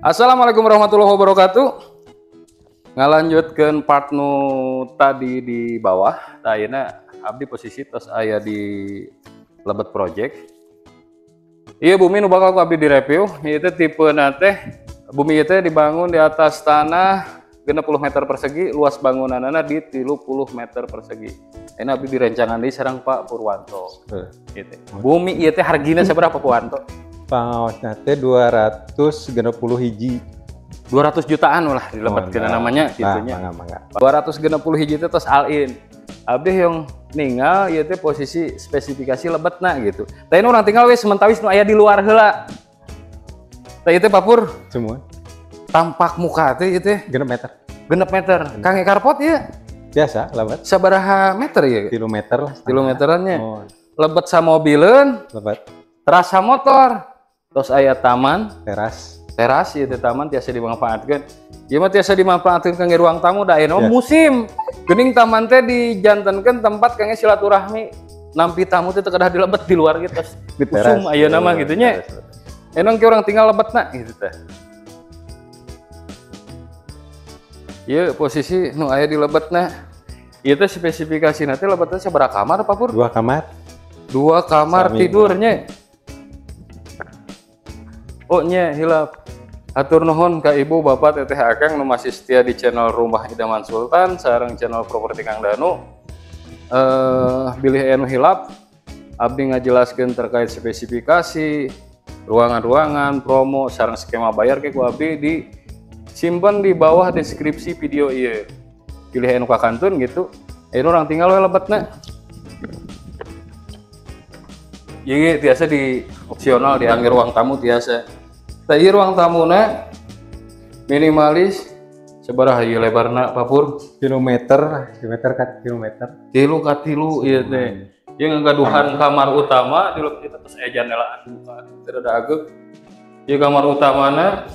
Assalamualaikum warahmatullahi wabarakatuh. Ngalanjutkeun part nu tadi di bawah. Tah, ayeuna abdi posisi tos aya di lebet project. Iya, bumi nu bakal ku abdi direview ieu teh tipe teh bumi ieu teh dibangun di atas tanah 60 meter persegi, luas bangunanana di 30 meter persegi. Ini abdi direncangan di sareng Pak Purwanto. Gitu. Bumi ieu teh hargina sabaraha, Pak Purwanto? Pangaosna teh 260 hiji. 200 jutaan lah dilebetkeun namanya gitunya. Mangga, mangga. 260 hiji teh tos all in. Abdi yang ningal ieu teh posisi spesifikasi lebetna gitu. Tah, ini urang tinggal we sementawis nu aya di luar heula. Tah, ieu teh, Pak Pur, Semua tampak muka teh ieu teh 6 meter. 6 meter. Kangge carport ieu Biasa, lebet. Sabaraha meter ieu? 3 meter lah. 3 meterannya. Oh, Lebet samobileun, lebet. Terasa motor. Terus aya taman, Teras. Teras ieu teh taman tiasa dimanfaatkeun. Ieu mah tiasa dimanfaatkeun kangge ruang tamu, da ayeuna mah musim. Geuning taman teh dijantenkeun tempat kangge silaturahmi. Nampi tamu teh teu kedah dilebet di luar gitu. Di teras. Usum ayeuna mah Oh, gitu nya. teras. Enong ke urang tinggal lebetna gitu teh. Ieu posisi nu aya di lebetna. Ieu teh spesifikasi teh lebetna sabaraha kamar, Pak Pur? Dua kamar. Dua kamar Sami. Tidurnya. Oh nya, hilap. Hatur nuhun ka ibu, bapak, teteh, akang nu masih setia di channel Rumah Idaman Sultan sareng channel Properti Kang Danu. Bilih aya nu hilap, abdi ngajelaskeun terkait spesifikasi, ruangan-ruangan, promo, sareng skema bayar ke ku abdi di simpen di bawah deskripsi video ieu. Bilih aya nu kakantun gitu. Ayeuna urang tinggal we lebetna. Ieu tiasa di opsional diangge ruang tamu tiasa. Tah, ieu ruang tamuna minimalis, sabaraha ieu lebarna, Pak Pur? 3 meter, 3 meter ka 3 meter. 3 ka 3 ieu teh. Ieu ngagaduhan kamar utama di lebet itu, terus aya jandelaan bukaan teu rada ageng. Ieu kamar utamana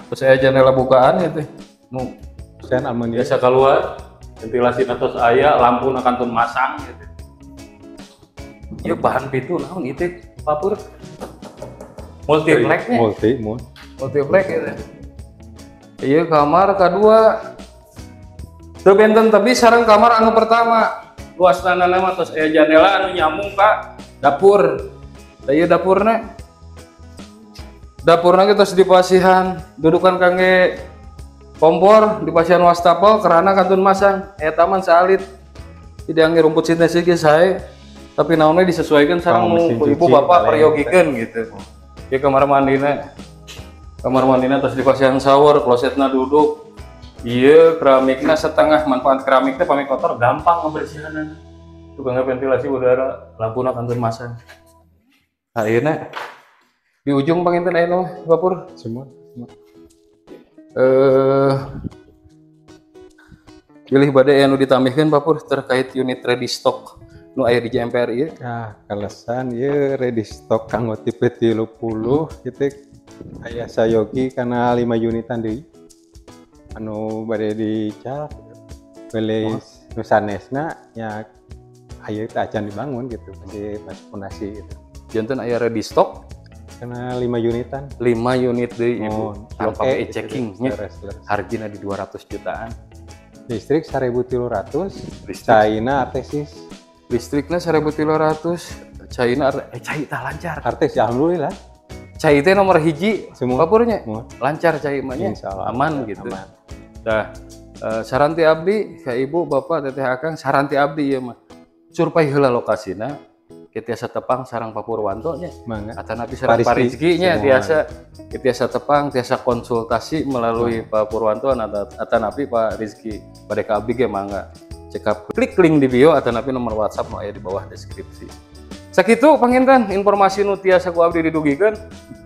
terus aya jendela bukaan ieu teh. Nu Sen aluminium. Biasa keluar, ventilasi tos aya, lampu kantun masang gitu. Ieu bahan pintu naon ieu teh, Pak Pur? Multiplex nya. Multi, mun. Multiplex gitu. Iya, kamar kedua. Teu benten tapi sareng kamar anu pertama. Luas tanahna mah tos aya jendela anu nyambung ka dapur. Tah, ieu dapurna. Dapurna ge tos dipasihan dudukan kangge kompor, dipasihan wastafel, kerana kantun masang. Aya taman saalit. Tidak angge rumput sintesis ge sae. Tapi naonnya disesuaikan sareng Kanggo mesin nu ibu cuci, bapak paling. Peryogikeun gitu. Ya, kamar mandina. Kamar mandina tos dipasihan shower, klosetna duduk. Iya, keramiknya setengah. Manfaat keramik teh pami kotor gampang ngebersihanna. Tukang ventilasi udara, lampuna kantun masang. Nah, ieu di ujung panginten aya nu, Pak Pur. Semua. Semua. Bilih bade aya nu ditambihkeun, Pak Pur, terkait unit ready stock nu aya di JMPR ieu. Nah, kaleresan ieu ready stock kanggo tipe 30 gitu aya sayogi kana 5 unitan deui. Anu bade dical beli nu sanesna nya aya teh acan dibangun gitu, masih masih pondasi gitu. Janten aya ready stock Kana 5 unitan. 5 unit deui, Ibu, Oh, tanpa oke, BI gitu, checking nya. Leres, leres. Hargina di 200 jutaan. Listrik 1300, Listrik. China artesis. Listriknya 1300, China cai tah lancar. Artesis alhamdulillah. Cai teh nomor hiji Semua. Pak Purnya. Semua. Lancar cai mah nya. Insya Allah. Aman gitu. Aman. Nah, saran ti abdi ka ibu, bapak, teteh, akang, saran ti abdi ieu mah. Survei heula lokasina, tiasa tepang sareng Pak Purwanto nya. Mangga. Atanapi sareng Pak Pak Rizky, Rizky nya semua. Tiasa tiasa tepang, tiasa konsultasi melalui Pak Purwanto atanapi Pak Rizky. Bade ka abdi ge mangga. Cekap klik link di bio atanapi nomor WhatsApp nu aya di bawah deskripsi. Sakitu panginten informasi nu tiasa ku abdi didugikeun.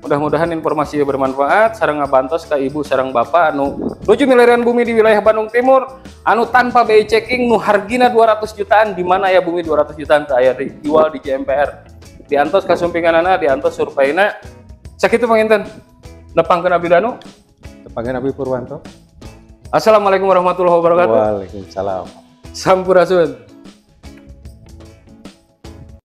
Mudah-mudahan informasi ieu bermanfaat sareng ngabantos ka ibu sareng bapak anu nuju milarian bumi di wilayah Bandung Timur anu tanpa BI checking nu hargina 200 jutaan. Di mana ya bumi 200 jutaan? Teu aya dijual di JMPR. Diantos kasumpinganana, diantos surveina. Sakitu panginten. Nepangkeun abdi Danu. Tepangkeun abdi Purwanto. Assalamualaikum warahmatullahi wabarakatuh. Waalaikumsalam. Sampurasun.